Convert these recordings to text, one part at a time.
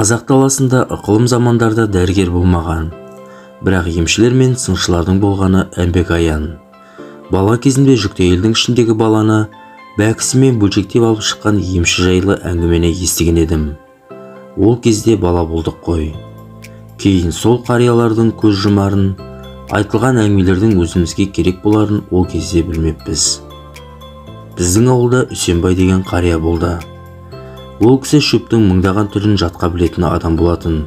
Қазақ даласында ықылым замандарда дәрігер болмаған. Бірақ емшілер мен сыншылардың болғаны әмбек аян. Бала кезімде жүкті әйелдің ішіндегі баланы бәкісімен бөлшектеп алып шыққан емші жайлы әңгімені естіген едім. Ол кезде бала болдық қой. Кейін сол қариялардың көз жұмарын, айтылған әңгімелердің өзімізге керек боларын ол кезде білмеппіз. Біздің ауылда Үсенбай деген қария болды. Ол кісі шөптің мыңдаған түрін жатқа білетін адам болатын.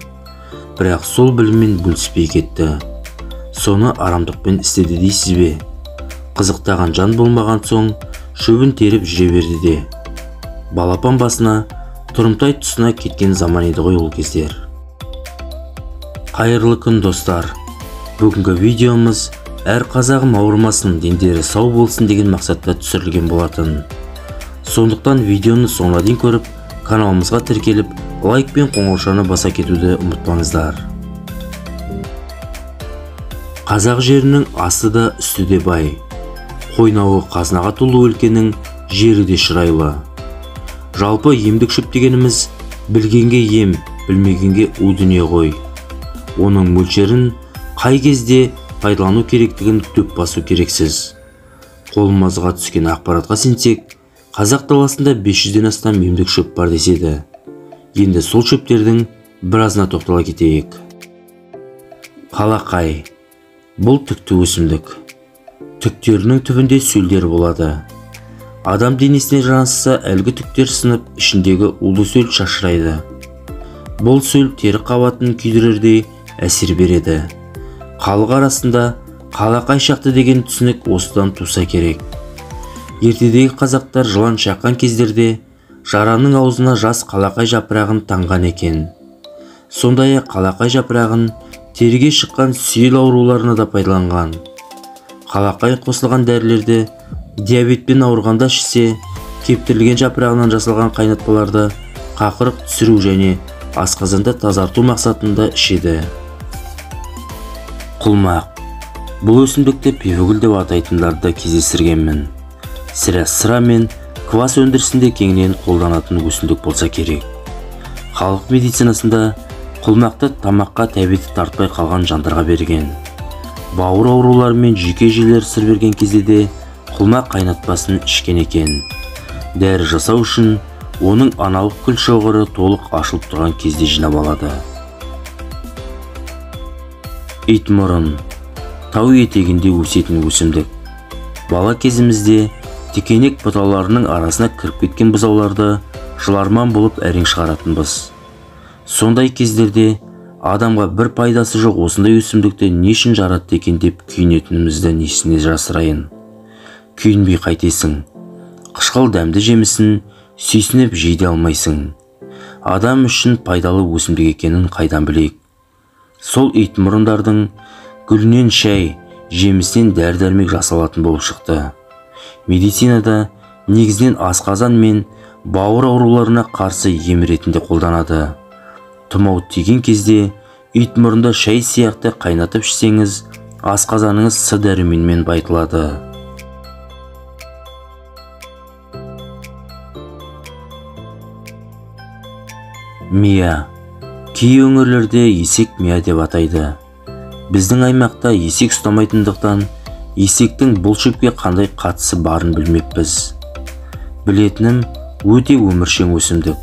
Бірақ сол біліммен бөліспей кетті. Соны арамдықпен істеді дейсіз бе? Қызықтаған жан болмаған соң шөбін теріп жүре берді де. Балапан басына, тұрымтай тұсына кеткен заман еді ғой ол кездер. Қайырлы күн, достар. Бүгінгі видеомыз әр қазағым ауырмасын, дендері сау болсын деген мақсатта түсірілген болатын. Сондықтан видеоны соңына дейін көріп, каналымызға тіркеліп, лайк пен қоңыраушаны баса кетуді ұмытпаңыздар. Қазақ жерінің асты да үсті де бай. Қойнауы қазынаға толы өлкенің жері де шырайлы. Жалпы емдік шөп дегеніміз білгенге ем, білмегенге у дүние ғой. Оның мөлшерін қай кезде пайдалану керектігін дөп басу керексіз. Қолымызға түскен ақпаратқа сенсек, қазақ даласында 500-ден астам емдік шөп бар деседі. Енді сол шөптердің біразына тоқтала кетейік. Қалақай. Бұл түкті өсімдік. Түктерінің түбінде сөлдер болады. Адам денесіне жанасса, әлгі түктер сынып, ішіндегі улы сөл шашырайды. Бұл сөл тері қабатын күйдірердей әсер береді. Халық арасында қалақай шақты деген түсінік осыдан туса керек. Ертедегі қазақтар жылан шаққан кездерде жараның аузына жас қалақай жапырағын таңған екен. Сондай-ақ қалақай жапырағын теріге шыққан сүйел ауруларына да пайдаланған. Қалақай қосылған дәрілерді диабетпен ауырғанда ішсе, кептірілген жапырағынан жасалған қайнатпаларды қақырық түсіру және асқазанды тазарту мақсатында ішеді. Құлмақ. Бұл өсімдікті пивогүл деп атайтындарды кездестіргенмін. Сірә сыра мен квас өндірісінде кеңінен қолданатын өсімдік болса керек. Халық медицинасында құлмақты тамаққа тәбеті тартпай қалған жандарға берген. Бауыр аурулары мен жүйке жүйелері сыр берген кезде де құлмақ қайнатпасын ішкен екен. Дәрі жасау үшін оның аналық гүл шоғыры толық ашылып тұрған кезде жинап алады. Итмұрын. Тау етегінде өсетін өсімдік. Бала кезімізде тікенек бұталарының арасына кіріп кеткен бұзауларды жыларман болып әрең шығаратынбыз. Сондай кездерде адамға бір пайдасы жоқ осындай өсімдікті не үшін жаратты екен деп күйінетінімізді несіне жасырайын. Күйінбей қайтесің. Қышқыл дәмді жемісін сүйсініп жей де алмайсың. Адам үшін пайдалы өсімдік екенін қайдан білейік? Сол итмұрындардың гүлінен шай, жемісінен дәрі-дәрмек жасалатын болып шықты. Медицинада негізінен асқазан мен бауыр ауруларына қарсы ем ретінде қолданады. Тұмау тиген кезде итмұрынды шай сияқты қайнатып ішсеңіз, асқазаныңыз С дәруменімен байытылады. Мия. Кей өңірлерде есек мия деп атайды. Біздің аймақта есек ұстамайтындықтан есектің бұл шөпке қандай қатысы барын білмеппіз. Білетінім, өте өміршең өсімдік.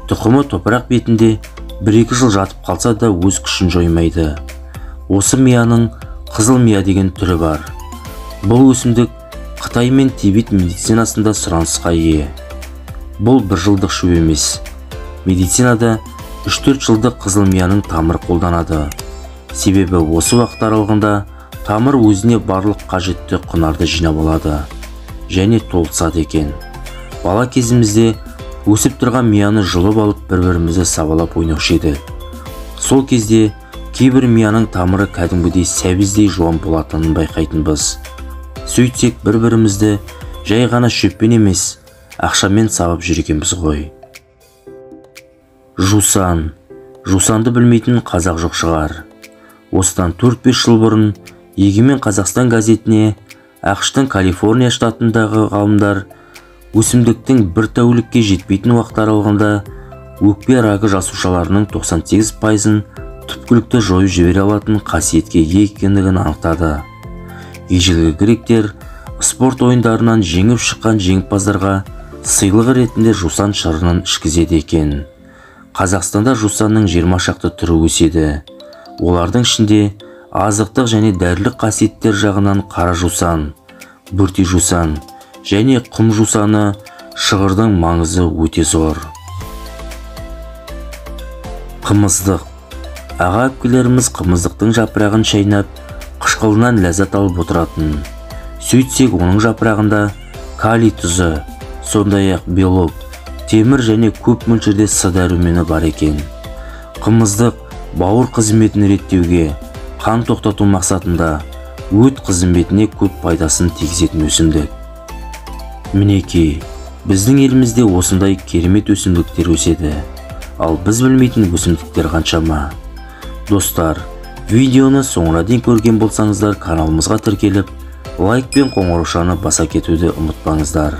Тұқымы топырақ бетінде 1-2 жыл жатып қалса да өз күшін жоймайды. Осы мияның қызыл мия деген түрі бар. Бұл өсімдік Қытай мен Тибет медицинасында сұранысқа ие. Бұл бір жылдық шөп емес. Медицинада 3-4 жылдық қызыл мияның тамыры қолданады. Себебі осы уақыт аралығында тамыр өзіне барлық қажетті құнарды жинап алады және толысады екен. Бала кезімізде өсіп тұрған мияны жұлып алып бір-бірімізді сабалап ойнаушы едік. Сол кезде кейбір мияның тамыры кәдімгідей сәбіздей жуан болатынын байқайтынбыз. Сөйтсек бір-бірімізді жай ғана шөппен емес, ақшамен сабап жүр екенбіз ғой. Жусан. Жусанды білмейтін қазақ жоқ шығар. Осыдан 4-5 жыл бұрын Егемен Қазақстан газетіне АҚШ-тың Калифорния штатындағы ғалымдар өсімдіктің бір тәулікке жетпейтін уақыт аралығында Өкпе рагы жасушаларының 98%-ын түпкілікті жойып жібере алатын қасиетке ие екендігін анықтады. Ежелгі гректер спорт ойындарынан жеңіп шыққан жеңімпаздарға сыйлық ретінде жусан шырынын ішкізеді екен. Қазақстанда жусанның 20 шақты түрі өседі. Олардың ішінде азықтық және дәрілік қасиеттер жағынан қара жусан, бөрте жусан және құм жусаны шығырдың маңызы өте зор. Қымыздық. Аға әпкелеріміз қымыздықтың жапырағын шайнап, қышқылынан ләззат алып отыратын. Сөйтсек, оның жапырағында калий тұзы, сондай-ақ белок, темір және көп мөлшерде С дәрумені бар екен. Қымыздық бауыр қызметін реттеуге, қан тоқтату мақсатында өт қызметіне көп пайдасын тигізетін өсімдік. Мінекей, біздің елімізде осындай керемет өсімдіктер өседі. Ал біз білмейтін өсімдіктер қаншама. Достар, видеоны соңына дейін көрген болсаңыздар, каналымызға тіркеліп, лайк пен қоңыраушаны баса кетуді ұмытпаңыздар.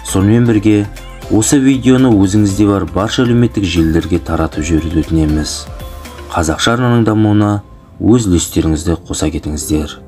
Сонымен бірге, осы видеоны өзіңізде бар барша әлеуметтік желілерге таратып жіберуді өтінеміз. Қазақша арнаның дамуына өз үлестеріңізді қоса кетіңіздер.